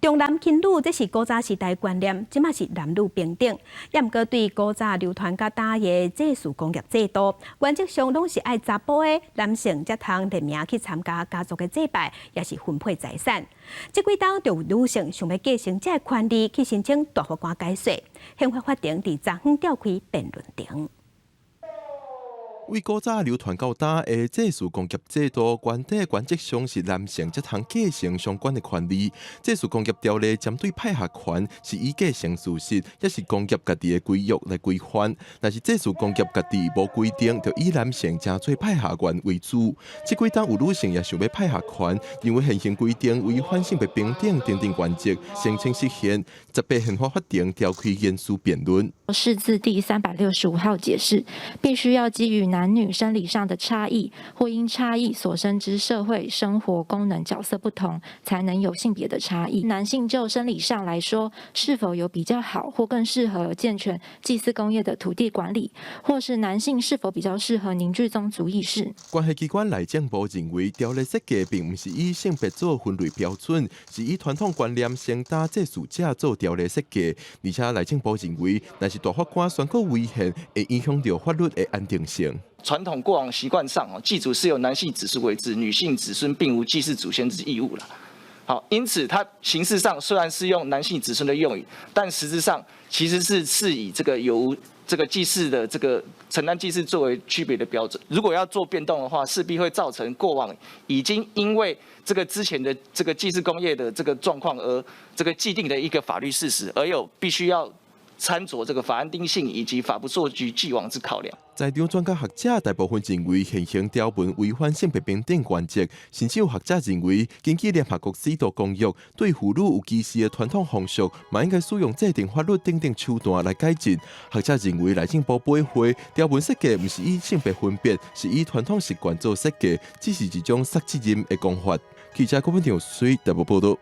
重男輕女，這是古早時代觀念，這馬是男女平等。也毋過對古早流傳到今的祭祀公業制度，原則上攏是愛查埔的男性才通列名去參加家族的祭拜，抑是分配財產。這幾冬就有女性想欲繼承這个權利，去申請大法官解說。憲法法庭佇昨昏召開辯論庭。為古早流傳到今的祭祀公業制度，原底原則上是男性才通繼承相關的權利。祭祀公業條例針對派下權，是以繼承事實，抑是公業家己的規約來規範。若是祭祀公業家己無規定，就以男性成做派下員為主。這幾冬有女性也想欲派下權，認為現行規定違反性別平等等等原則，申請釋憲。18憲法法庭召開言詞辯論。釋字第365號解釋，必須要基於男女生理上的差異，或因差異所生之社會生活功能角色不同，才能有性別的差異。男性就生理上來說，是否有比較好或更適合健全祭祀公業的土地管理，或是男性是否比較適合凝聚宗族意識？關係機關內政部認為，條例設計並毋是以性別做分類標準，是以傳統觀念承擔祭祀者做條例設計。而且內政部認為，若是大法官宣告違憲，會影響著法律的安定性。傳統過往習慣上，祭祖是由男性子孫為之，女性子孫並無祭祀祖先之義務啦。好，因此它形式上雖然是用男性子孫的用語，但實質上其實是以這個有這個祭祀的這個承擔祭祀作為區別的標準。如果要做變動的話，勢必會造成過往已經因為這個之前的這個祭祀公業的這個狀況而這個既定的一個法律事實，而有必須要參酌這個法安定性以及法不溯及既往之考量。在場專家學者大部分認為現行條文違反性別平等原則，甚至有學者認為，根據聯合國水道公約，對婦女有歧視的傳統風俗，嘛應該使用制定法律等等手段來改進。學者認為內政部背回條文設計毋是以性別分別，是以傳統習慣做設計，只是一種卸責任的講法。記者郭文場水特報報道。